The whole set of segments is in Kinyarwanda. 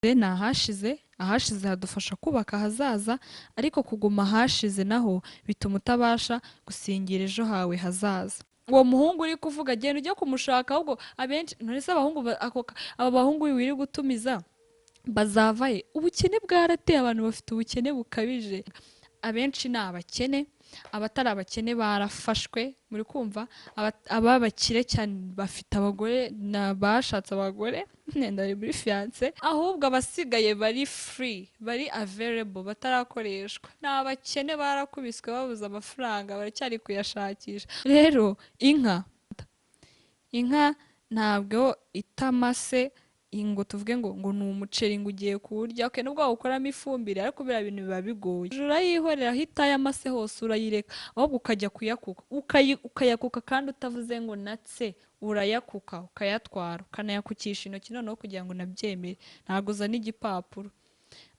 Ni ahashize, ahashize hadufasha kubaka ahazaza, ariko kuguma ahashize naho bituma utabasha gusingira ejo hawe hazaza. Uwo muhungu uri kuvuga genda ujye kumushaka, ahubwo abenshi none se abahungu aba bahungu wiri gutumiza bazavaye? Ubukene bwarateye, abantu bafite ubukene bukabije. Abenshi ni abakene, abatari abakene barafashwe, muri kumva ababakire cyane bafite abagore bashatse abagore nenda bari muri fiance, ahubwo abasigaye bari free, bari available, batarakoreshwa ni abakene, barakubiswe babuze amafaranga, baracyari kuyashakisha. Rero inka ntabwo itamase ngo tuvuge ngo ni umuceri ngo ugiye kuwurya, okay, nubwo wawukoramo ifumbire, ariko biriya bintu biba bigoye. Urayihorera aho itaye amase hose urayireka, ahubwo ukajya kuyakuka, ukayakuka kandi utavuze ngo natse, urayakuka ukayatwara ukanayakukisha intoki, noneho kugira ngo unabyemere ntabwo uzana igipapuro.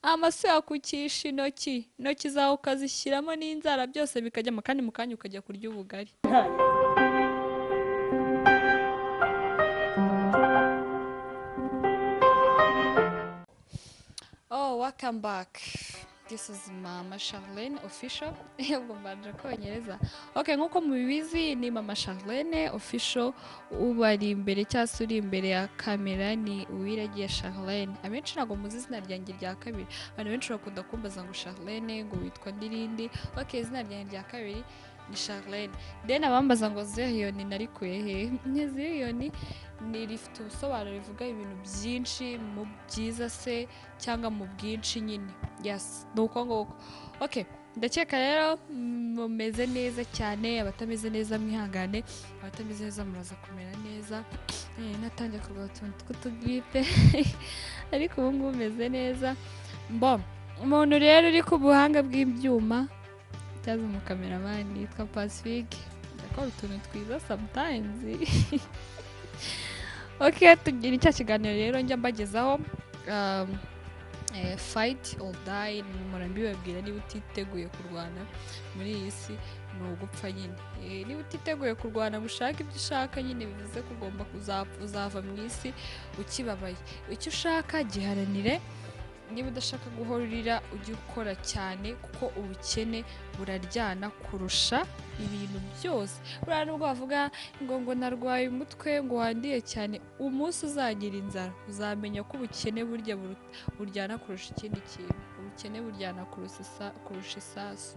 Amase yakukisha intoki, intoki zawe ukazishyiramo n'inzara, byose bikajyamo, kandi mu kanya ukajya kurya ubugari. Oh, welcome back. This is Mama Charlene Official. Ubwo mbanje kongereza. Okay, nkuko mubizi ni Mama Charlene Official, ubari imbere cyangwa se uri imbere ya kamera ni Uwiragiye Charlene. Abenshi ntabwo muzi izina ryanjye rya kabiri. Abantu benshi bakunda kumbaza ngo Charlene ngo witwa ndirindi. Okay, izina ryanjye rya kabiri ni Charlene. Then abambaza ngo Zeriyoni narikuye he? Ni Zeriyoni ni rifite ubusobanuro rivuga ibintu byinshi mu byiza se cyangwa mu bwinshi nyine. Yes, ni uko nguko. Okay, ndakeka rero mumeze neza cyane, abatameze neza mwihangane, abatameze neza muraza kumera neza. Natangiye kurwara utuntu tw'utugripe ariko ubu ngubu meze neza. Mbo umuntu rero uri ku buhanga bw'ibyuma cyaza umukameramani yitwa Pacifique, akora utuntu twiza sometimes. Okay, tugira icya kiganiro rero njya mbagezaho fight or die. Mpora mbibabwira, niba utiteguye kurwana muri iyi si ni ugupfa nyine. Niba utiteguye kurwana ngo ushake ibyo ushaka nyine, bivuze ko ugomba uzava mu isi ukibabaye. Icyo ushaka giharanire, niba udashaka guhora urira ujye ukora cyane, kuko ubukene buraryana kurusha ibintu byose. Buriya nubwo bavuga ngo narwaye umutwe ngo wandiye cyane, umunsi uzagira inzara uzamenya ko ubukene burya buryana kurusha ikindi kintu. Ubukene buryana kurusha isasu.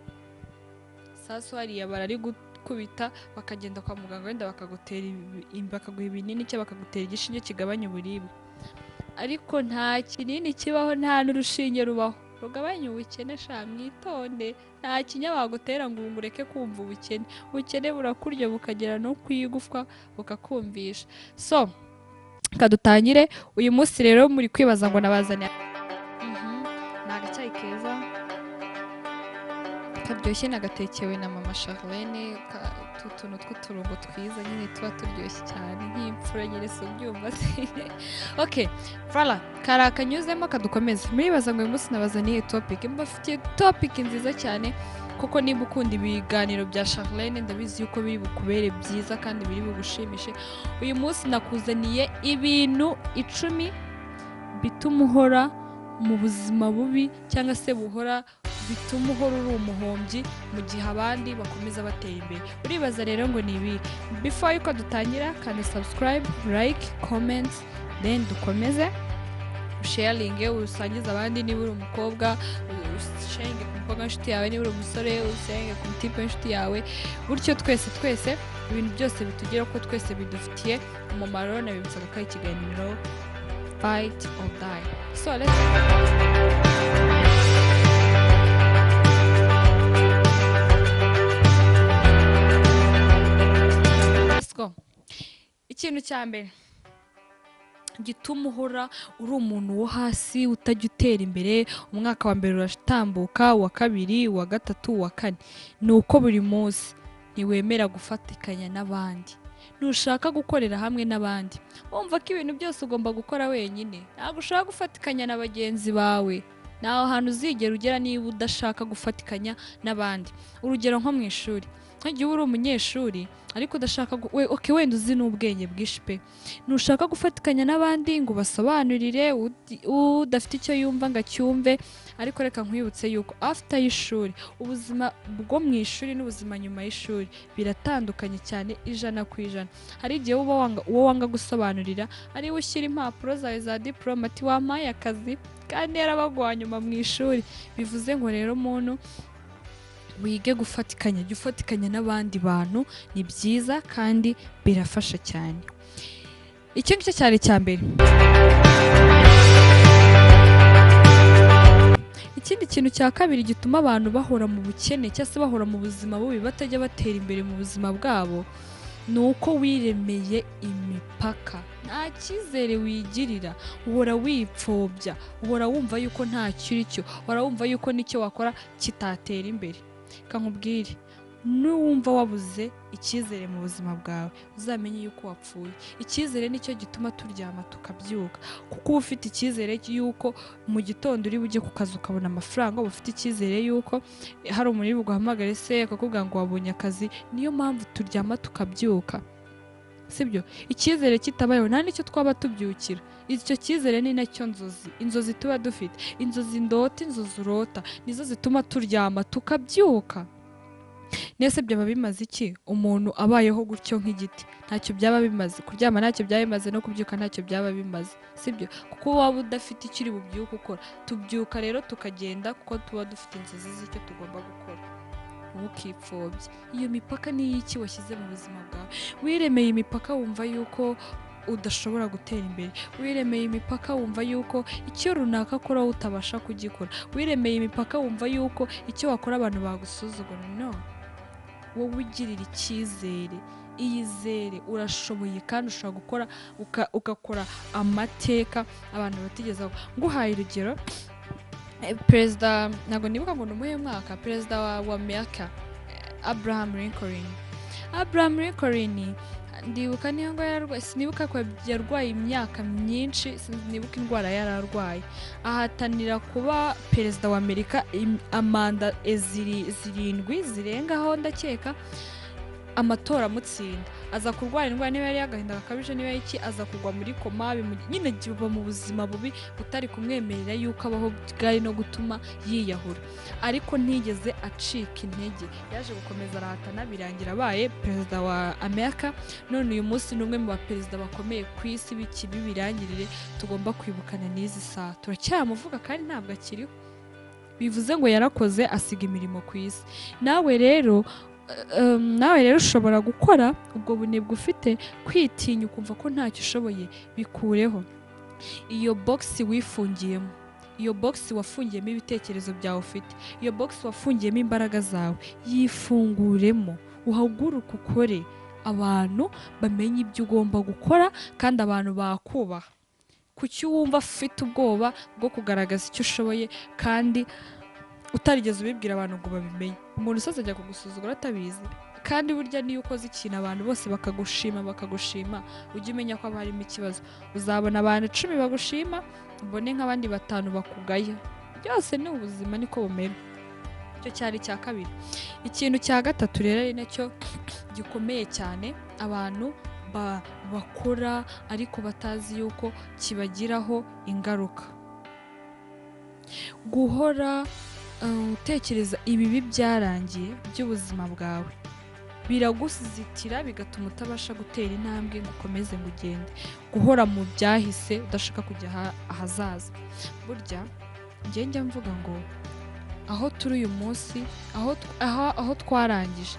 Isasu hariya barari gukubita bakagenda kwa muganga, wenda bakagutera bakaguha ibinini cyangwa bakagutera igishinge kigabanya uburibwe, ariko nta kinini kibaho, nta n'urushinge rubaho rugabanya ubukene. Sha mwitonde, nta kinya bagutera ngo ureke kumva ubukene. Ubukene burakurya bukagera no ku igufwa bukakumvisha. So kadutangire uyu munsi rero, muri kwibaza ngo nabazaniye ni agacyayi keza karyoshye, nagatekewe na Mama Charlene, utuntu tw'uturungo twiza nyine tuba turyoshye cyane nk'imfura nyine, si ubyumva se? Okay, voilà, kari akanyuzemo kadukomeze. Muribaza ngo uyu munsi nabazaniye topic, mbafitiye topic nziza cyane, kuko niba ukunda ibiganiro bya Charlene ndabizi yuko biri bukubere byiza kandi biri bugushimishe. Uyu munsi nakuzaniye ibintu 10 bituma uhora mu buzima bubi, cyangwa se buhora bituma uhora uri umuhombyi mu gihe abandi bakomeza batera imbere. Uribaza rero ngo ni ibi. Before yuko dutangira, kandi subscribe, like, comment, then dukomeze sharinge, usangize abandi. Niba uri umukobwa usharinge ku mukobwa w'inshuti yawe, niba uri umusore usharinge ku mutipe w'inshuti yawe, gutyo twese twese ibintu byose bitugeraho ko twese bidufitiye umumaro. Nabibutsaga ko ari ikiganiro fight or die. So let's go. Ikintu cya mbere gituma uhora uri umuntu wo hasi utajya utera imbere, umwaka wa mbere uratambuka, uwa kabiri, uwa gatatu, uwa kane, ni uko buri munsi ntiwemera gufatikanya n'abandi, ntushaka gukorera hamwe n'abandi, wumva ko ibintu byose ugomba gukora wenyine, ntabwo ushaka gufatikanya na bagenzi bawe. Nta hantu uzigera ugera niba udashaka gufatikanya n'abandi. Urugero nko mu ishuri, Nk'igihe uri umunyeshuri ariko udashaka wenda uzi n'ubwenge bwinshi pe, ntushaka gufatikanya n'abandi ngo ubasobanurire, udafite icyo yumva ngo acyumve. Ariko reka nkwibutse yuko after y'ishuri, ubuzima bwo mu ishuri n'ubuzima nyuma y'ishuri biratandukanye cyane 100%. Hari igihe uba wanga uwo wanga gusobanurira ari we ushyira impapuro zawe za diplome ati wampaye akazi, kandi yarabaguha nyuma mu ishuri. Bivuze ngo rero muntu wige gufatikanya, jya ufatikanya n'abandi bantu, ni byiza kandi birafasha cyane. Icyo ngicyo cyari icya mbere. Ikindi kintu cya kabiri gituma abantu bahora mu bukene cyangwa se bahora mu buzima bubi, batajya batera imbere mu buzima bwabo, ni uko wiremeye imipaka. Nta cyizere wigirira, uhora wipfobya, uhora wumva yuko ntacyo uri cyo, uhora wumva yuko n'icyo wakora kitatera imbere. Reka nkubwire, nuwumva wabuze icyizere mu buzima bwawe, uzamenye yuko wapfuye. Icyizere nicyo gituma turyama tukabyuka, kuko uba ufite icyizere yuko mu gitondo uri bujye ku kazi ukabona amafaranga, uba ufite icyizere yuko hari umuntu uri buguhamagare se akakubwira ngo wabonye akazi. Niyo mpamvu turyama tukabyuka, sibyo? Icyizere kitabayeho nta nicyo twaba tubyukira. Icyo cyizere ni nacyo nzozi, inzozi tuba dufite, inzozi ndota, inzozi urota, nizo zituma turyama tukabyuka. Nese byaba bimaze iki umuntu abayeho gutyo nk'igiti? Ntacyo byaba bimaze. Kuryama ntacyo byaba bimaze, no kubyuka ntacyo byaba bimaze, sibyo? Kuko waba udafite icyo uri bubyuke ukora. Tubyuka rero tukagenda kuko tuba dufite inzozi z'icyo tugomba gukora. Ntukipfobye. Iyo mipaka ni iy'iki washyize mu buzima bwawe? Wiremeye imipaka wumva yuko udashobora gutera imbere, wiremeye imipaka wumva yuko icyo runaka akora wowe utabasha kugikora, wiremeye imipaka wumva yuko icyo wakora abantu bagusuzugura. No, wowe ugirira icyizere, iyizere, urashoboye kandi ushobora gukora ugakora amateka abantu batigeze. Nguhaye urugero, perezida, ntabwo nibuka ngo ni umuhe mwaka, perezida wa Amerika Abraham Lincoln. Abraham Lincoln ndibuka niyo ngo yararwaye, sinibuka ko yarwaye imyaka myinshi, sinibuka indwara yararwaye, ahatanira kuba perezida wa Amerika amanda 7 zirengaho ndakeka, amatora amutsinda, aza kurwara indwara, niba yari agahinda gakabije, niba iki, aza kugwa muri koma, nyine kiba mu buzima bubi butari kumwemerera yuko abaho, bwari no gutuma yiyahura. Ariko ntigeze acika intege, yaje gukomeza arahatana, birangira abaye perezida wa Amerika. None uyu munsi ni umwe mu baperezida bakomeye ku isi. Bikibi birangirire tugomba kwibukana n'izi saha, turacyamuvuga kandi ntabwo akiriho. Bivuze ngo yarakoze asiga imirimo ku isi. Nawe rero ushobora gukora ubwo bunebwe ufite, kwitinya ukumva ko ntacyo ushoboye, bikureho. Iyo box wifungiyemo, iyo box wafungiyemo ibitekerezo byawe ufite, iyo box wafungiyemo imbaraga zawe, yifunguremo, uhaguruke ukore, abantu bamenye ibyo ugomba gukora kandi abantu bakubaha. Kuki wumva ufite ubwoba bwo kugaragaza icyo ushoboye kandi utarigeze ubibwira abantu ngo babimenye? Umuntu usazajya ajya kugusuzugura atabizi. Kandi burya niyo ukoze ikintu abantu bose bakagushima, ujye umenya ko haba harimo ikibazo. Uzabona abantu 10 bagushima, ubone nk'abandi 5 bakugaya. Byose ni ubuzima, niko bumera. Icyo cyari icya kabiri. Ikintu cya gatatu rero ari nacyo gikomeye cyane abantu bakora ariko batazi yuko kibagiraho ingaruka, guhora utekereza ibibi byarangiye by'ubuzima bwawe biragusizitira, bigatuma utabasha gutera intambwe ngo ukomeze ngo ugende. Guhora mu byahise udashaka kujya ahazaza. Burya njye mvuga ngo aho turi uyu munsi, aho twarangije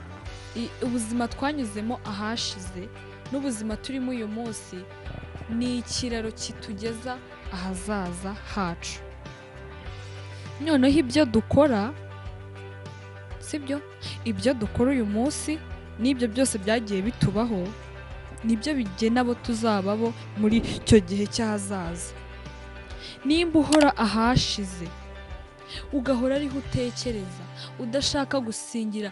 ubuzima twanyuzemo ahashize n'ubuzima turimo uyu munsi ni ikiraro kitugeza ahazaza hacu. Noneho ibyo dukora, sibyo, ibyo dukora uyu munsi n'ibyo byose byagiye bitubaho nibyo bigena abo tuzababo muri icyo gihe cy'ahazaza. Nimba uhora ahashize, ugahora ariho utekereza, udashaka gusingira,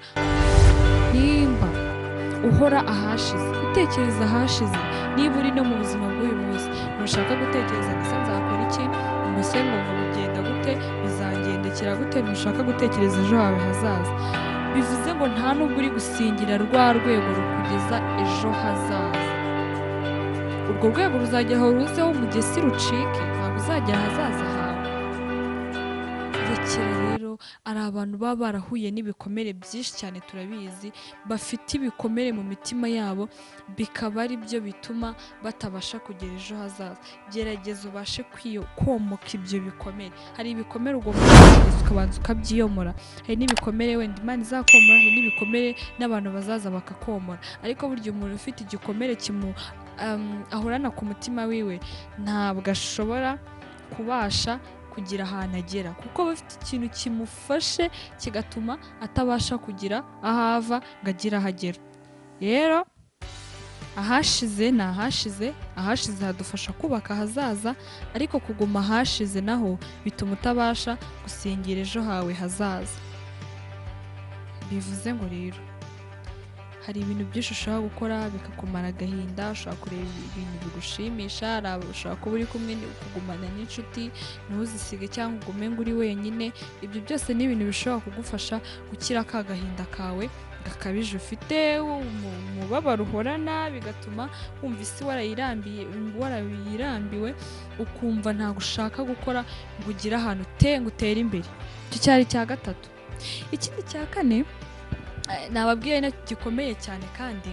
nimba uhora ahashize, utekereza ahashize, niba uri no mu buzima bw'uyu munsi ntushaka gutekereza ngo nzakora iki, mbese ngo bigenda gute, bizangendekera gute, ntushaka gutekereza ejo hawe hazaza. Bivuze ngo nta nubwo uri gusingira rwa rwego rukugeza ejo hazaza. Urwo rwego ruzagera aho ruzeho umugesi rucike, ntabwo uzagera ahazaza hawe. Rekera rero, ari abantu baba barahuye n'ibikomere byinshi cyane, turabizi, bafite ibikomere mu mitima yabo, bikaba ari byo bituma batabasha kugera ejo hazaza. Gerageza ubashe komoka ibyo bikomere. Hari ibikomere ugomba kugerageza ukabanza ukabyiyomora, hari n'ibikomere wenda Imana izakomora, hari n'ibikomere n'abantu bazaza bakakomora. Ariko burya umuntu ufite igikomere kimu ahorana ku mutima wiwe, ntabwo ashobora kubasha kugira ahantu agera, kuko aba afite ikintu kimufashe kigatuma atabasha kugira aho ava ngo agire aho agera. Rero ahashize ni ahashize, ahashize hadufasha kubaka ahazaza, ariko kuguma ahashize naho bituma utabasha gusingira ejo hawe hazaza. Bivuze ngo rero hari ibintu byinshi ushobora gukora bikakumara agahinda, ushobora kureba ibintu bigushimisha, ushobora kuba uri kumwe kugumana n'inshuti ntuzisige cyangwa ugume ngo uri wenyine. Ibyo byose ni ibintu bishobora kugufasha gukira ka gahinda kawe gakabije ufite, umubabaro uhorana, bigatuma wumva isi warayirambiwe, ukumva ntabwo ushaka gukora ngo ugire ahantu ngo utere imbere. Icyo cyari icya gatatu. Ikindi cya kane nababwiye nacyo gikomeye cyane, kandi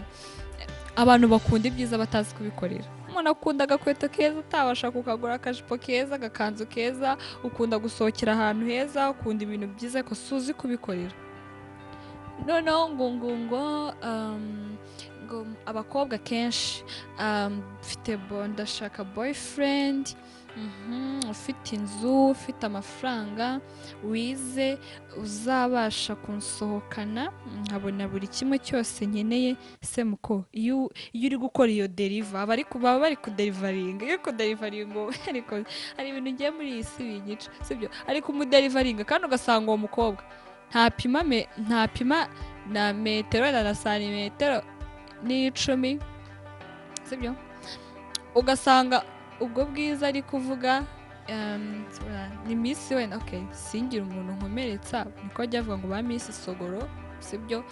abantu bakunda ibyiza batazi kubikorera. Umuntu akunda agakweto keza utabasha kukagura, akajipo keza, agakanzu keza, ukunda gusohokera ahantu heza, ukunda ibintu byiza ariko si uzi kubikorera. Noneho ngo ngo ngo ngo abakobwa kenshi, mfite ndashaka boyfriend, ufite inzu, ufite amafaranga, wize, uzabasha kunsohokana nkabona buri kimwe cyose nkeneye. Se muko iyo uri gukora iyo deliver, baba bari kuderivaringa. Iyo kuderivaringa, ariko hari ibintu ngiye muri iyi si binyica, sibyo? Ariko umuderivaringa kandi ugasanga uwo mukobwa ntapima na metero na santimetero n'icumi, sibyo? Ugasanga ubwo bwiza ari kuvuga ni Miss wenda, okay, singira umuntu nkomeretsa, niko ajya avuga ngo ba Miss Sogoro, sibyo?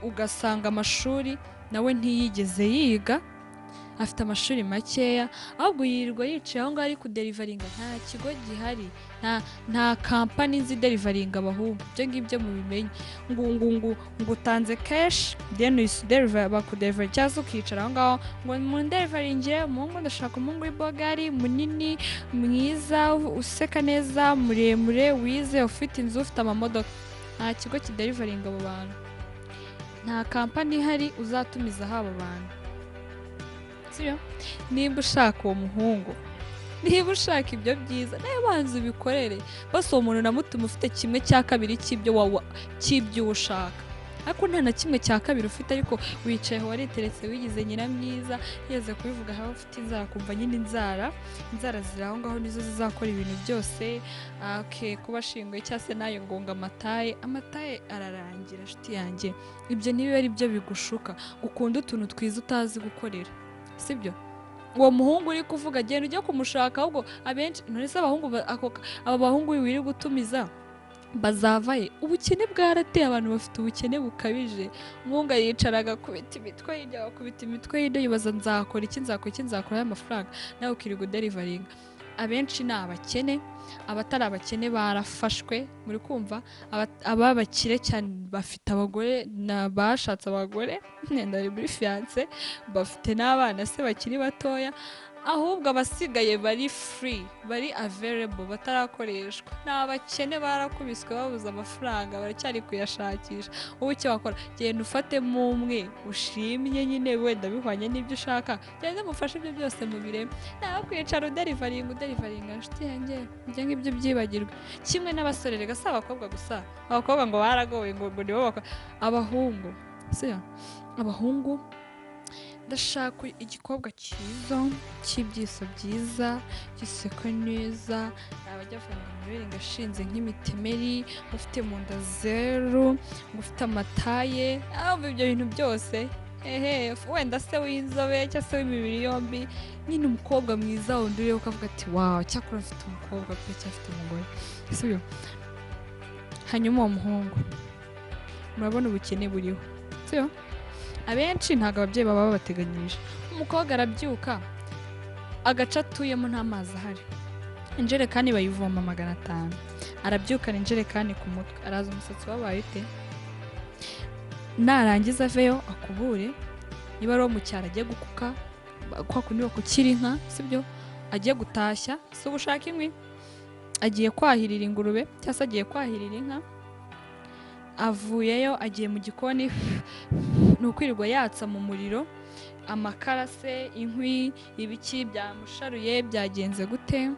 Ugasanga amashuri nawe ntiyigeze yiga, afite amashuri makeya, ahubwo yirirwa yicaye aho ngaho ari kuderivaringa. Nta kigo gihari, nta kampani nzi derivaringa abahungu, ibyo ngibyo mubimenye. Ngo ngo ngo ngo utanze cash then deliver, bakuderivaringa, cyangwa se ukicara aho ngaho ngo munderivaringire umuhungu, ndashaka umuhungu w'ibogari, munini, mwiza, useka neza, muremure, wize, ufite inzu, ufite amamodoka. Nta kigo kiderivaringa abo bantu, nta kampani ihari uzatumizaho abo bantu. Nimba ushaka uwo muhungu, niba ushaka ibyo byiza, nawe banza ubikorere. Bose uwo muntu namutuma ufite kimwe cya kabiri cy'ibyo ushaka, ariko nta na kimwe cya kabiri ufite, ariko wicaye aho wariteretse, wigize nyiramwiza. Yeze kubivuga aho ufite inzara, kumva nyine inzara ziri aho ngaho nizo zizakora ibintu byose. Okay, kuba ashinguye cyangwa se nayo ngonga amataye ararangira, nshuti yanjye. Ibyo ntibibe ari byo bigushuka ukunda utuntu twiza utazi gukorera, sibyo? Uwo muhungu uri kuvuga genda ujya kumushaka, ahubwo abenshi none se abahungu aba bahungu wiri gutumiza bazavaye? Ubukene bwarateye, abantu bafite ubukene bukabije. Umuhungu yicara agakubita imitwe hirya, agakubita imitwe hirya, yibaza nzakora iki, nzakora iki, nzakora aya mafaranga, nawe ukirirwa uderivaringa. Abenshi ni abakene, abatari abakene barafashwe, muri kumva ababakire cyane bafite abagore, bashatse abagore, ndari muri fiance, bafite n'abana se bakiri batoya, ahubwo abasigaye bari free, bari available, batarakoreshwa ni abakene, barakubiswe, babuze amafaranga, baracyari kuyashakisha. Wowe icyo wakora, genda ufatemo umwe ushimye nyine, wenda bihwanye n'ibyo ushaka, genda mufashe ibyo byose mubireme, nawe kwicara uderivaringa, nshuti yanjye, ibyo ngibyo byibagirwe. Kimwe n'abasore, rega si abakobwa gusa, abakobwa ngo baragowe ngo nibo bakora, abahungu si abahungu. Ndashaka igikobwa cyiza, cy'ibyiso byiza, giseka neza, abajya bavuga ngo amabere ngo ashinze nk'imitemeri, ufite mu nda zeru, ufite amataye, ibyo bintu byose, ehe, wenda se w'inzobe cyangwa se w'imibiri yombi, nyine umukobwa mwiza wundi ureba ukavuga ati wawu, cyakora afite umukobwa pe, cyangwa afite umugore, sibyo? Hanyuma uwo muhungu Murabona ubukene buriho, sibyo? Abenshi ntabwo ababyeyi baba babateganyirije. Umukobwa arabyuka, agace atuyemo nta mazi ahari, injerekani bayivoma 500, arabyukana injerekani ku mutwe, araza umusatsi wabaye ute, narangiza aveyo akubure, niba ari uwo mu cyaro agiye gukuka kwa kundi bakukira inka, sibyo? Agiye gutashya, si ugushaka inkwi, agiye kwahirira ingurube cyangwa se agiye kwahirira inka, avuyeyo agiye mu gikoni, ni ukwirirwa yatsa mu muriro amakara se, inkwi, ibiki byamusharuye, byagenze gute?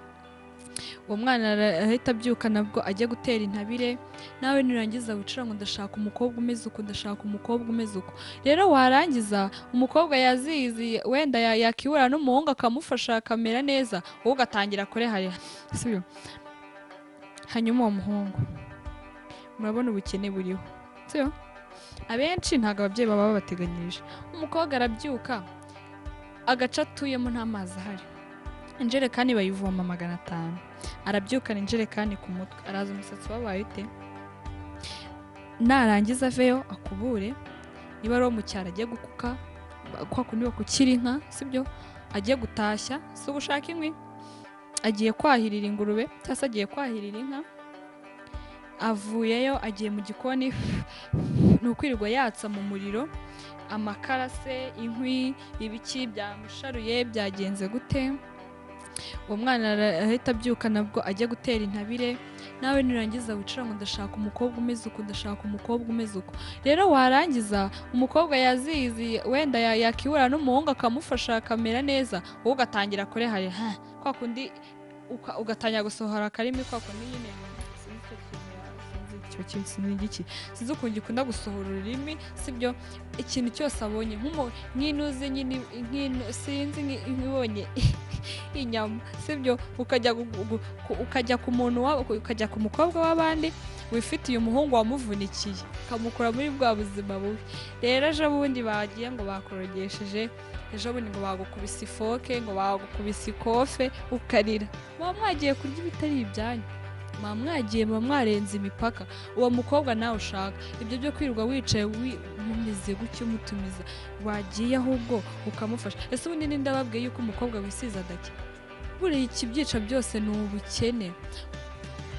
Uwo mwana arahita abyuka nabwo ajya gutera intabire. Nawe nurangiza wicara ngo ndashaka umukobwa umeze uko, ndashaka umukobwa umeze uko. Rero warangiza umukobwa yazizi, wenda yakibura n'umuhungu akamufasha akamera neza, wowe ugatangira kureharira, sibyo? Hanyuma uwo muhungu, murabona ubukene buriho, sibyo? Abenshi ntabwo ababyeyi baba babateganyirije. Umukobwa arabyuka, agace atuyemo nta mazi ahari, injerekani bayivoma 500, arabyukana injerekani ku mutwe, araza umusatsi wabaye ute, narangiza aveyo akubure, niba ari uwo mu cyaro agiye gukuka kwa kundi bakukira inka, sibyo? Agiye gutashya, si ugushaka inkwi, agiye kwahirira ingurube cyangwa se agiye kwahirira inka, avuyeyo agiye mu gikoni, ni ukwirirwa yatsa mu muriro amakara se, inkwi, ibiki byamusharuye, byagenze gute? Uwo mwana arahita abyuka nabwo ajya gutera intabire. Nawe nurangiza wicara ngo ndashaka umukobwa umeze uko, ndashaka umukobwa umeze uko. Rero warangiza umukobwa yazizi, wenda yakibura n'umuhungu akamufasha akamera neza, wowe ugatangira kureharira kwa kundi, ugatangira gusohora akarimi kwa kundi nyine, sinzi ukuntu gikunda gusohora ururimi, sibyo? Ikintu cyose abonye nk'inuze nyine, sinzi nk'ibonye inyama, sibyo? Ukajya ku muntu, ukajya ku mukobwa w'abandi wifitiye umuhungu wamuvunikiye, ukamukura muri bwa buzima bubi. Rero ejo bundi bagiye ngo bakorogesheje, ejo bundi ngo bagukubise ifoke, ngo bagukubise ikofe, ukarira. Muba mwagiye kurya ibitari ibyanyu, muba mwagiye, muba mwarenze imipaka. Uwo mukobwa nawe ushaka ibyo byo kwirirwa wicaye mumeze gutyo mutumiza, wagiye ahubwo ukamufasha. Ese ubundi ninde ababwiye yuko umukobwa wisize adake? Buriya ikibyica byose ni ubukene.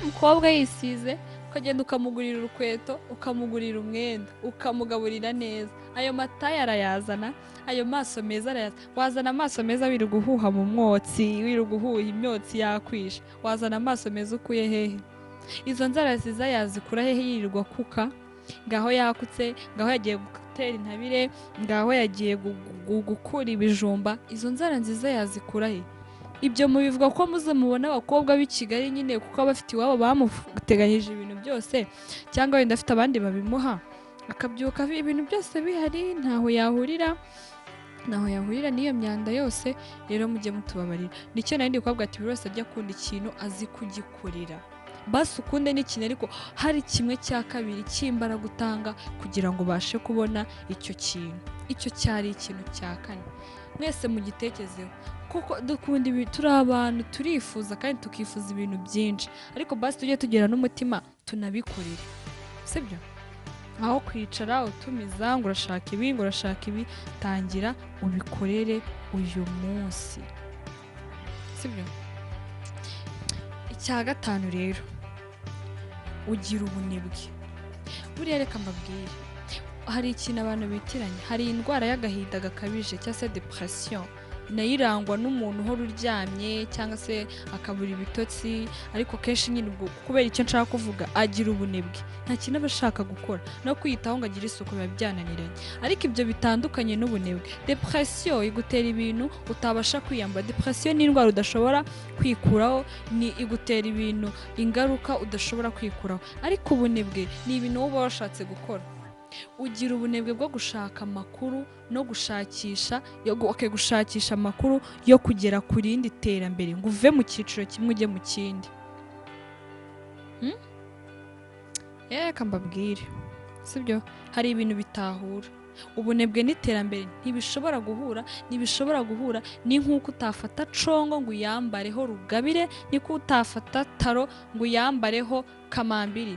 Umukobwa yisize, ukagenda ukamugurira urukweto, ukamugurira umwenda, ukamugaburira neza, ayo mataye arayazana, ayo maso meza arayazana. Wazana amaso meza wirirwa uhuha mu mwotsi, wirirwa uhuha imyotsi yakwisha, wazana amaso meza ukuye hehe? Izo nzara ziza yazikura hehe yirirwa kuka? Ngaho yakutse, ngaho yagiye gutera intabire, ngaho yagiye gukura ibijumba, izo nzara nziza yazikura he? Ibyo mubivuga ko muze mubona abakobwa b'i Kigali nyine, kuko abafite iwabo bamuteganyije ibintu byose, cyangwa wenda afite abandi babimuha, akabyuka ibintu byose bihari, ntaho yahurira, ntaho yahurira n'iyo myanda yose. Rero mujye mutubabarira. Nicyo nari ndi kubabwira ati buri wese ajya akunda ikintu azi kugikorera, basi ukunde n'ikintu, ariko hari kimwe cya kabiri cy'imbaraga utanga kugira ngo ubashe kubona icyo kintu. Icyo cyari ikintu cya kane, mwese mugitekerezeho, kuko dukunda ibi, turi abantu turifuza kandi tukifuza ibintu byinshi, ariko basi tujye tugira n'umutima tunabikorere, sibyo? Aho kwicara utumiza ngo urashaka ibi, ngo urashaka ibi, tangira ubikorere uyu munsi, sibyo? Icya gatanu rero, ugira ubunebwe. Buriya reka mbabwire, hari ikintu abantu bitiranya, hari indwara y'agahinda gakabije cyangwa se depression, nayo irangwa n'umuntu uhora uryamye cyangwa se akabura ibitotsi, ariko kenshi nyine ubwo kubera icyo nshaka kuvuga agira ubunebwe, nta kintu aba ashaka gukora, no kwiyitaho ngo agire isuku biba byananiranye. Ariko ibyo bitandukanye n'ubunebwe. Depression igutera ibintu utabasha kwiyambura. Depression ni indwara udashobora kwikuraho, ni igutera ibintu ingaruka udashobora kwikuraho. Ariko ubunebwe ni ibintu uba washatse gukora. Ugira ubunebwe bwo gushaka amakuru no gushakisha, gushakisha amakuru yo kugera ku rindi terambere, ngo uve mu cyiciro kimwe ujye mu kindi. Reka mbabwire, sibyo? Hari ibintu bitahura. Ubunebwe n'iterambere ntibishobora guhura, ntibishobora guhura. Ni nk'uko utafata congo ngo uyambareho rugabire, niko utafata taro ngo uyambareho kamambiri,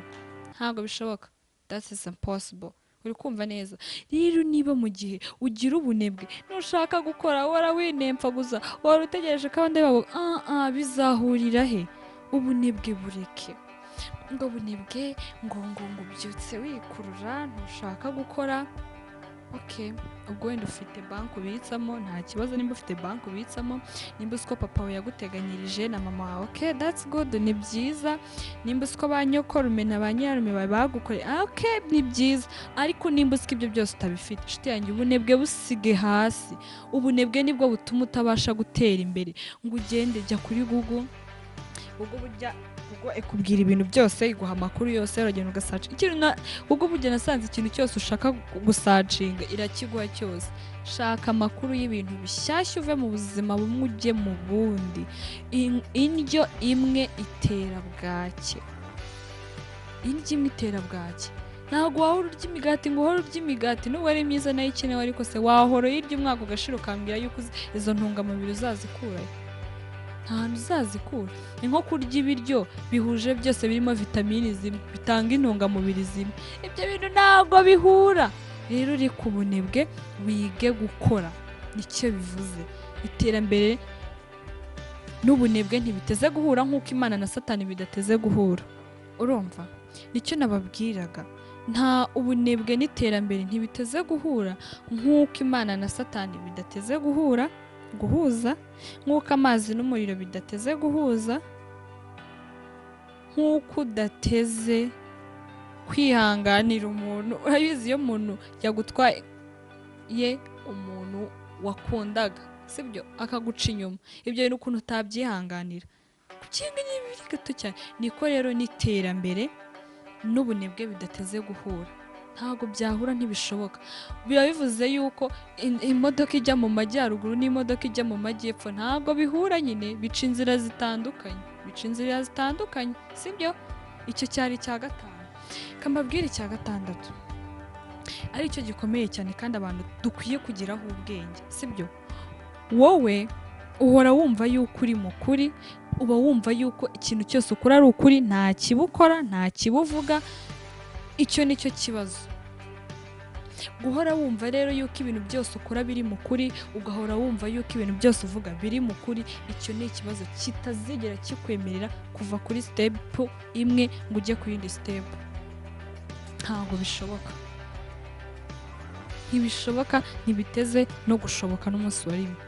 ntabwo bishoboka. That is impossible. Uri kumva neza? Rero niba mu gihe ugira ubunebwe, nushaka gukora wara winempfaguza, wari utegereje ko abandi babo, bizahurira he? Ubunebwe bureke. Ngo bunebwe, ngo ngo ngo ubyutse wikurura, ntushaka gukora. Okay, ubwo wenda ufite banki ubitsamo, nta kibazo. Nimba ufite banki ubitsamo, nimba uzi ko papa wawe yaguteganyirije na mama wawe, okay, that's good, ni byiza. Nimba uzi ko ba nyokorume na ba nyirarume bawe bagukoreye, okay, ni byiza. Ariko nimba uzi ko ibyo byose utabifite, inshuti yanjye, ubunebwe busige hasi. Ubunebwe nibwo butuma utabasha gutera imbere. Ngo ugende, jya kuri Google. Google burya, Google ikubwira ibintu byose, iguha amakuru yose. Uragenda ugasearcha ikintu na Google. Burya nasanze ikintu cyose ushaka gusearchinga irakiguha cyose. Shaka amakuru y'ibintu bishyashya, uve mu buzima bumwe ujye mu bundi. Indyo imwe itera bwake, indyo imwe itera bwake. Ntabwo wahora urya imigati ngo uhore urya imigati, nubwo ari myiza nayo ikenewe, ariko se wahora uyirya umwaka ugashira ukambwira yuko izo ntungamubiri uzazikurayo? Nta hantu uzazikura. Ni nko kurya ibiryo bihuje byose, birimo vitamini zimwe, bitanga intungamubiri zimwe. Ibyo bintu ntabwo bihura. Rero uri ku bunebwe, wige gukora. Nicyo bivuze. Iterambere n'ubunebwe ntibiteze guhura, nk'uko Imana na Satani bidateze guhura. Urumva, nicyo nababwiraga. Nta ubunebwe n'iterambere ntibiteze guhura, nk'uko Imana na Satani bidateze guhura, guhuza, nk'uko amazi n'umuriro bidateze guhuza, nk'uko udateze kwihanganira umuntu. Urabizi, iyo umuntu yagutwaye umuntu wakundaga, sibyo, akaguca inyuma, ibyo bintu ukuntu utabyihanganira, kubyinga ni biri gato cyane. Niko rero n'iterambere n'ubunebwe bidateze guhura. Ntabwo byahura, ntibishoboka. Biba bivuze yuko imodoka ijya mu majyaruguru n'imodoka ijya mu majyepfo ntabwo bihura nyine, bica inzira zitandukanye, bica inzira zitandukanye, sibyo? Icyo cyari icya gatanu. Kambabwire icya gatandatu, aricyo gikomeye cyane kandi abantu dukwiye kugiraho ubwenge, sibyo? Wowe uhora wumva yuko uri mu kuri, uba wumva yuko ikintu cyose ukora ari ukuri, nta kibi ukora, nta kibi uvuga. Icyo ni cyo kibazo. Guhora wumva rero yuko ibintu byose ukora biri mu kuri, ugahora wumva yuko ibintu byose uvuga biri mu kuri, icyo ni ikibazo kitazigera kikwemerera kuva kuri step imwe ngo ujye ku yindi step. Ntabwo bishoboka, ntibishoboka, ntibiteze no gushoboka n'umunsi wa rimwe.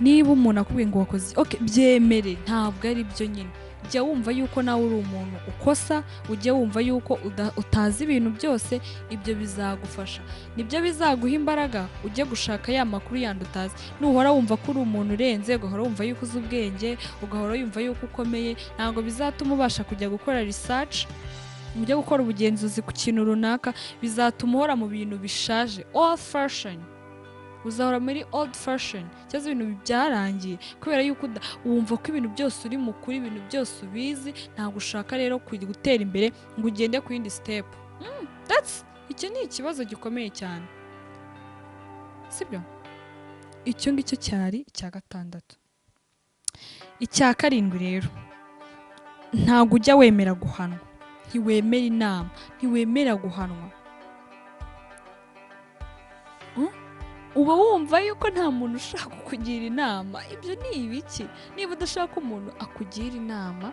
Niba umuntu akubwiye ngo wakoze, okay, byemere, ntabwo ari byo nyine. Jya wumva yuko nawe uri umuntu ukosa, ujye wumva yuko utazi ibintu byose. Ibyo bizagufasha, nibyo bizaguha imbaraga ujye gushaka ya makuru yandi utazi. Nuhora wumva ko uri umuntu urenze, ugahora wumva yuko uzi ubwenge, ugahora wumva yuko ukomeye, ntabwo bizatuma ubasha kujya gukora research, ujye gukora ubugenzuzi ku kintu runaka. Bizatuma uhora mu bintu bishaje, old fashion. Uzahora muri old fashion cyangwa ibintu byarangiye, kubera yuko wumva ko ibintu byose uri mu kuri, ibintu byose ubizi. Ntabwo ushaka rero gutera imbere ngo ugende ku yindi step. Icyo ni ikibazo gikomeye cyane, sibyo? Icyo ngicyo cyari icya gatandatu. Icya karindwi rero, ntabwo ujya wemera guhanwa, ntiwemera inama, ntiwemera guhanwa. Uba wumva yuko nta muntu ushaka kukugira inama. Ibyo ni ibiki? Niba udashaka umuntu akugira inama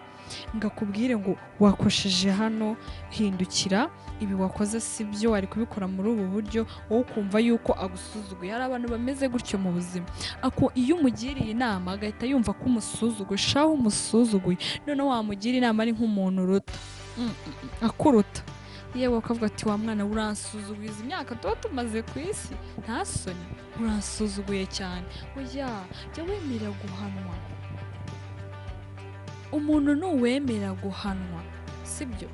ngo akubwire ngo wakosheje hano, hindukira, ibi wakoze si byo, wari kubikora muri ubu buryo, wowe ukumva yuko agusuzuguye. Hari abantu bameze gutyo mu buzima. Ako iyo umugiriye inama agahita yumva ko umusuzuguye, shaho umusuzuguye. Noneho wamugira inama ari nk'umuntu uruta, akuruta, yewe ukavuga ati wa mwana uransuzuguye, izi myaka tuba tumaze ku isi, nta soni, uransuzuguye cyane. Oya, jya wemera guhanwa. Umuntu nuwemera guhanwa, sibyo?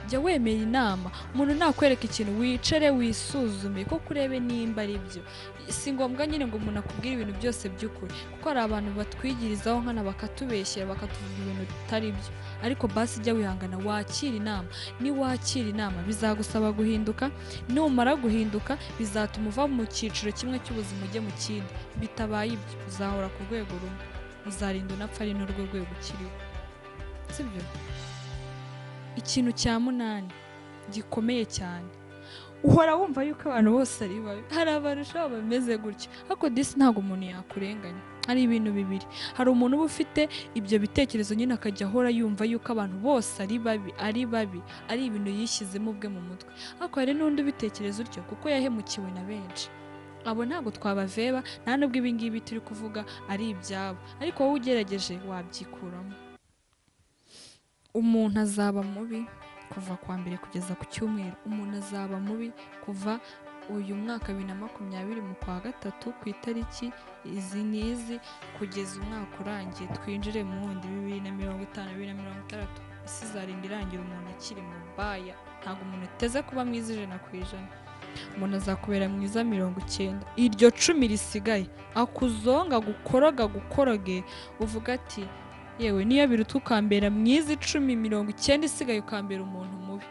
Jya wemera inama. Umuntu nakwereka ikintu, wicare wisuzume kuko urebe nimba ari byo. Si ngombwa nyine ngo umuntu akubwire ibintu byose by'ukuri, kuko hari abantu batwigirizaho nkana, bakatubeshyera, bakatuvuga ibintu bitari byo. Ariko basi jya wihangana wakira inama. Niwakira inama bizagusaba guhinduka, numara guhinduka bizatuma uva mu cyiciro kimwe cy'ubuzima ujye mu kindi. Bitabaye ibyo uzahora ku rwego rumwe, uzarinda unapfa ari n'urwo rwego ukiriho, sibyo? Ikintu cya 8 gikomeye cyane, uhora wumva yuko abantu bose ari babi. Hari abantu ushobora bameze gutyo, ariko disi ntabwo umuntu yakurenganya. Hari ibintu bibiri, hari umuntu uba ufite ibyo bitekerezo nyine akajya ahora yumva yuko abantu bose ari babi, ari babi, ari ibintu yishyizemo ubwe mu mutwe. Ariko hari n'undi ubitekereza utyo kuko yahemukiwe na benshi. Abo ntabwo twabaveba, nta nubwo ibi ngibi turi kuvuga ari ibyabo, ariko wowe ugerageje wabyikuramo. Umuntu azaba mubi kuva kwa mbere kugeza ku cyumweru, umuntu azaba mubi kuva uyu mwaka 2020 mu kwa 3 ku itariki izi n'izi kugeza umwaka urangiye, twinjire mu wundi 2050, 2060. Isi izarinda irangira umuntu akiri mu baya. Ntabwo umuntu ateze kuba mwiza 100%. Umuntu azakubera mwiza 90, iryo 10 risigaye akuzonga gukoroga gukoroge, uvuga ati yewe niyo biruta ukambera mwiza 10, 90 isigaye ukambera umuntu mubi.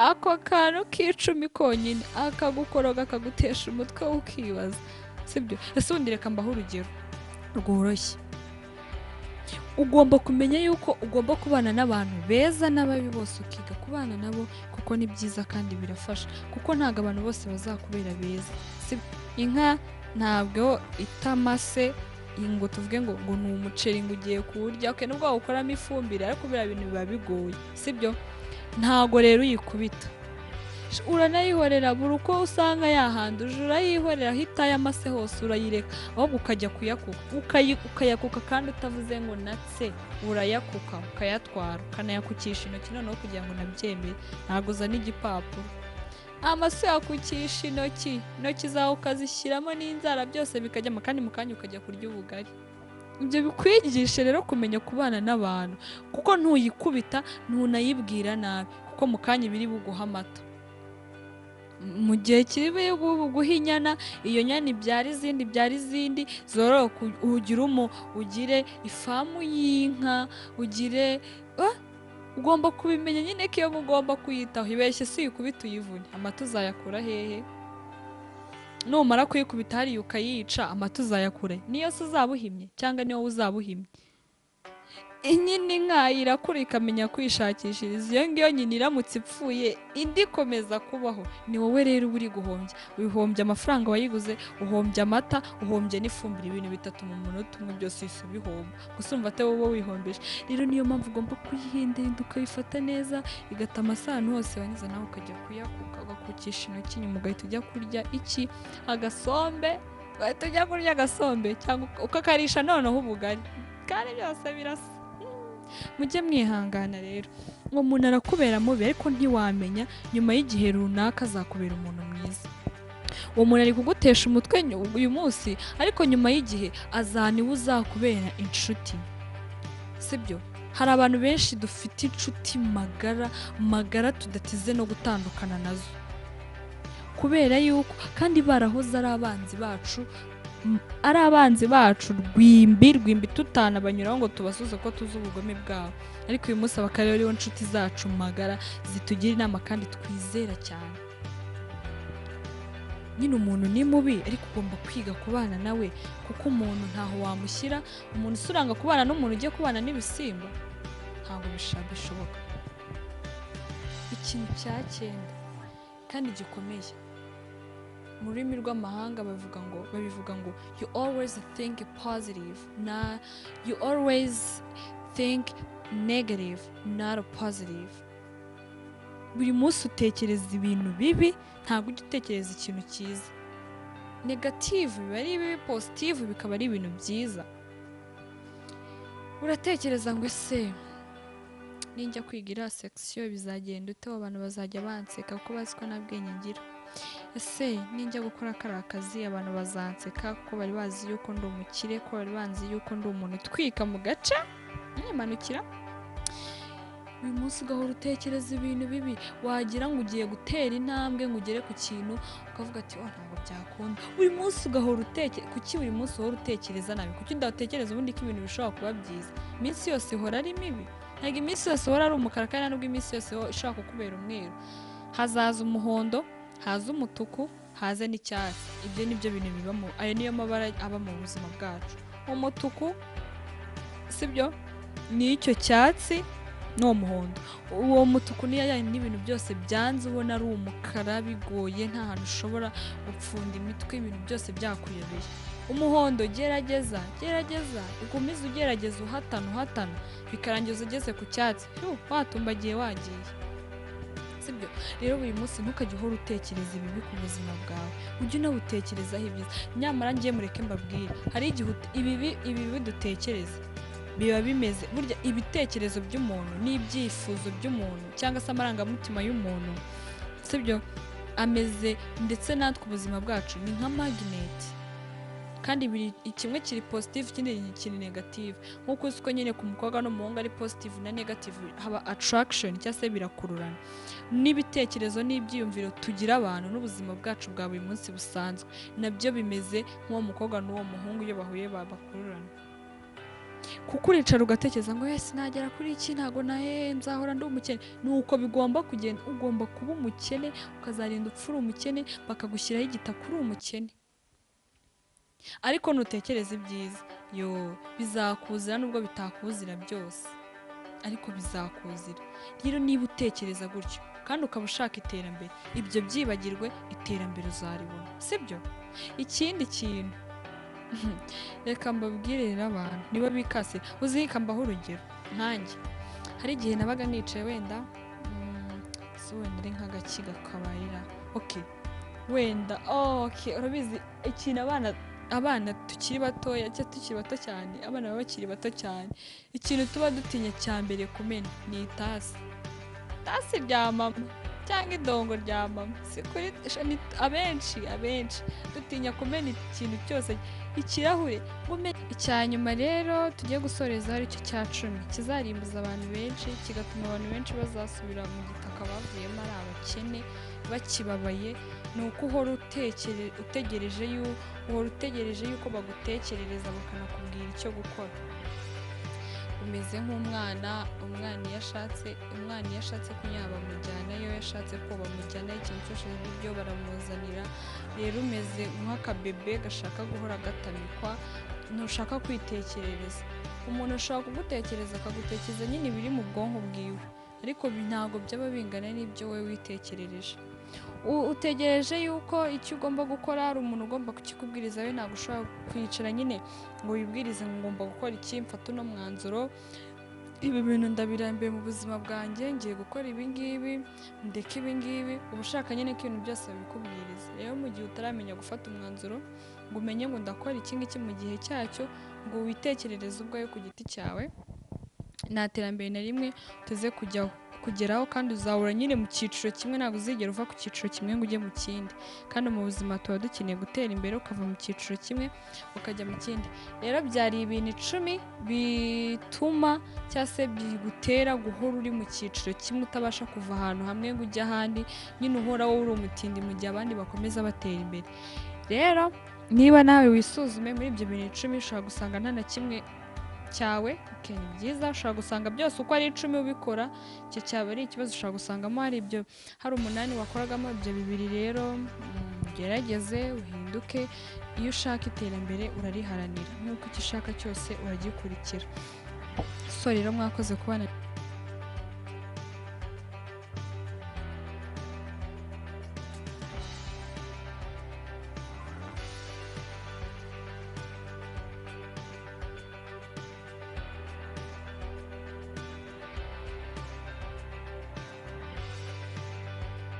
Ako kantu k'icumi konyine akagukoroga akagutesha umutwe ukibaza, sibyo? Ese ubundi reka mbaho urugero rworoshye. Ugomba kumenya yuko ugomba kubana n'abantu beza n'ababi bose, ukiga kubana nabo kuko ni byiza kandi birafasha, kuko ntabwo abantu bose bazakubera beza. Inka ntabwo itamase ngo tuvuge ngo ni umuceri ngo ugiye kuwurya, okay, nubwo wawukoramo ifumbire, ariko biriya bintu biba bigoye, sibyo? Ntago rero uyikubita, uranayihorera buri uko usanga yahanduje, urayihorera aho itaye amase hose urayireka, ahubwo ukajya kuyakuka, ukayakuka kandi utavuze ngo natse, urayakuka ukayatwara ukanayakukisha intoki noneho kugira ngo nabyemere, ntabwo uzana igipapuro. Amase yakukisha intoki, intoki zawe ukazishyiramo n'inzara byose bikajyamo, kandi mu kanya ukajya kurya ubugari. Ibyo bikwigisha rero kumenya kubana n'abantu, kuko ntuyikubita ntunayibwira nabi, kuko mu kanya biri buguha amata. Mu gihe kiri buguha inyana, iyo nyana ibyara izindi, ibyara izindi zororoka, ugire ugire ifamu y'inka, ugire ugomba kubimenya nyine ko iyo ugomba kuyitaho. Ibeshye si uyikubita uyivune, amata uzayakura hehe? Numara kuyikubita hariya ukayica, amata uzayakura niyo se uzaba uhimye cyangwa niyo uzaba uhimye? Nyine inka irakura ikamenya kwishakishiriza, iyo ngiyo nyine iramutse ipfuye indi ikomeza kubaho. Ni wowe rero uba uri guhombya, uhombye amafaranga wayiguze, uhombye amata, uhombye n'ifumbire, ibintu bitatu mu munota umwe byose uhise ubihomba. Gusa urumva atari wowe wihombeje. Rero niyo mpamvu ugomba kuyihinda ukayifata neza, igata amasahani hose wanyuze nawe ukajya kuyakuka, ugakukisha intoki, nyuma ugahita ujya kurya iki agasombe, ugahita ujya kurya agasombe cyangwa ukakarisha noneho ubugari, kandi byose birasa. Mujye mwihangana rero, uwo muntu arakubera mubi ariko ntiwamenya nyuma y'igihe runaka azakubera umuntu mwiza. Uwo muntu ari kugutesha umutwe uyu munsi, ariko nyuma y'igihe azaniwe uzakubera inshuti, sibyo? Hari abantu benshi dufite inshuti magara magara tudatize no gutandukana nazo, kubera yuko kandi barahoze ari abanzi bacu, ari abanzi bacu rwimbi rwimbi, tutanabanyuraho ngo tubasuze ko tuzi ubugome bwabo. Ariko uyu munsi abakaba aribo nshuti zacu magara zitugira inama kandi twizera cyane. Nyine umuntu ni mubi ariko ugomba kwiga kubana nawe, kuko umuntu ntaho wamushyira. Umuntu usuranga kubana n'umuntu ugiye kubana n'ibisimba ntabwo bishoboka. Ikintu cya 9 kandi gikomeye, mu rurimi rw'amahanga babivuga ngo you always think positive, na you always think negative not positive. Buri munsi utekereza ibintu bibi, ntabwo ujya utekereza ikintu cyiza. Negative biba ari bibi, positive bikaba ari ibintu byiza. Uratekereza ngo ese ninjya kwiga iriya section bizagenda ute, abantu bazajya banseka kuko bazi ko nta bwenge ngira. Ese ninjya gukora kariya kazi abantu bazanseka kuko bari bazi yuko ndi umukire, ko bari banzi yuko ndi umuntu utwika mu gace nyimanukira. Uyu munsi ugahora utekereza ibintu bibi, wagira ngo ugiye gutera intambwe ngo ugere ku kintu ukavuga ati oh ntabwo byakunda. Buri munsi ugahora utekereza. Kuki buri munsi uhora utekereza nabi? Kuki udatekereza ubundi ko ibintu bishobora kuba byiza? Iminsi yose ihora ari mibi, ntabwo iminsi yose ihora ari umukara, kandi nubwo iminsi yose ishobora kukubera umweru. Hazaza umuhondo, haza umutuku, haza n'icyatsi. Ibyo nibyo bintu bibamo, ayo niyo mabara aba mu buzima bwacu. Umutuku sibyo, ni icyo cyatsi N'uwo muhondo, uwo mutuku niyo yajyanye n'ibintu byose byanze, ubona ari umukara bigoye, nta hantu ushobora gupfunda imitwe, ibintu byose byakuyobeye. Umuhondo gerageza, gerageza, ukomeze ugerageza, uhatana uhatana, bikarangiza ugeze ku cyatsi, watumbagiye wagiye. Sibyo? Rero buri munsi ntukajye uhora utekereza ibibi ku buzima bwawe, ujye unabutekerezaho ibyiza. Nyamara ngiye mureke mbabwire, hari igihe ibibi dutekereza biba bimeze, burya ibitekerezo by'umuntu n'ibyifuzo by'umuntu cyangwa se amarangamutima y'umuntu, sibyo, ameze ndetse natwe ubuzima bwacu ni nka magineti, kandi biri kimwe kiri positive ikindi kiri negative. Nk'uko uzi ko nyine ku mukobwa n'umuhungu ari positive na negative, haba attraction cyangwa se birakururana. N'ibitekerezo n'ibyiyumviro tugira abantu n'ubuzima bwacu bwa buri munsi busanzwe nabyo bimeze nk'uwo mukobwa n'uwo muhungu, iyo bahuye bakururana. Kuko uricara ugatekereza ngo ese nagera kuri iki, ntago nahe, nzahora ndi umukene. Nuko bigomba kugenda, ugomba kuba umukene ukazarinda upfa uri umukene, bakagushyiraho igitaka uri umukene. Ariko nutekereza ibyiza, yo bizakuzira, nubwo bitakuzira byose ariko bizakuzira. Rero niba utekereza gutyo kandi ukaba ushaka iterambere, ibyo byibagirwe, iterambere uzaribona, sibyo? Ikindi kintu reka mbabwire rero, abantu niba bikase uzika, mbaho urugero nkanjye hari igihe nabaga nicaye wenda si wenda ari nk'agaki gakabarira, okay wenda okay, urabizi ikintu abana tukiri batoya cyangwa tukiri bato cyane, abana baba bakiri bato cyane, ikintu tuba dutinya cya mbere kumena ni itasi, itasi rya mama cyangwa idongo rya mama. Si kuri abenshi dutinya kumena ikintu cyose, ikirahure. Icya nyuma rero tugiye gusoreza ari cyo cya 10 kizarimbuza abantu benshi, kigatuma abantu benshi bazasubira mu gitaka bavuyemo ari abakene bakibabaye, ni uko uhora utegereje yuko bagutekerereza bakanakubwira icyo gukora. Umeze nk'umwana, umwana iyo ashatse kunyara bamujyana, iyo yashatse ko bamujyana, ikintu cyose ibiryo baramuzanira. Rero umeze nk'akabebe gashaka guhora gatamikwa, ntushaka kwitekerereza. Umuntu ashobora kugutekereza akagutekereza nyine ibiri mu bwonko bwiwe, ariko ntabwo byaba bingana n'ibyo wowe witekerereje. Utegereje yuko icyo ugomba gukora hari umuntu ugomba kukikubwiriza, we ntabwo ushobora kwicara nyine ngo wibwirize ngo ngomba gukora iki, mfate uno mwanzuro, ibi bintu ndabirambiye mu buzima bwanjye, ngiye gukora ibi ngibi, ndeke ibi ngibi. Uba ushaka nyine ko ibintu byose babikubwiriza. Rero mu gihe utaramenya gufata umwanzuro ngo umenye ngo ndakora iki ngiki mu gihe cyacyo, ngo witekerereze ubwawe ku giti cyawe, nta terambere na rimwe uteze kujyaho kugeraho, kandi uzahora nyine mu cyiciro kimwe, ntabwo uzigera uva ku cyiciro kimwe ngo ujye mu kindi. Kandi mu buzima tuba dukeneye gutera imbere, ukava mu cyiciro kimwe ukajya mu kindi. Rero byari ibintu 10 bituma cyangwa se bigutera guhora uri mu cyiciro kimwe, utabasha kuva ahantu hamwe ngo ujye ahandi, nyine uhora wowe uri umutindi mu gihe abandi bakomeza batera imbere. Rero niba nawe wisuzume muri ibyo bintu 10, ushobora gusanga nta na kimwe cyawe. Okay, ni byiza, ushobora gusanga byose uko ari 10 ubikora, icyo cyaba ari ikibazo. Ushobora gusangamo hari ibyo, hari 8 wakoragamo, ibyo 2 rero ugerageze uhinduke. Iyo ushaka iterambere urariharanira, nk'uko icyo ushaka cyose uragikurikira. So rero mwakoze kubana.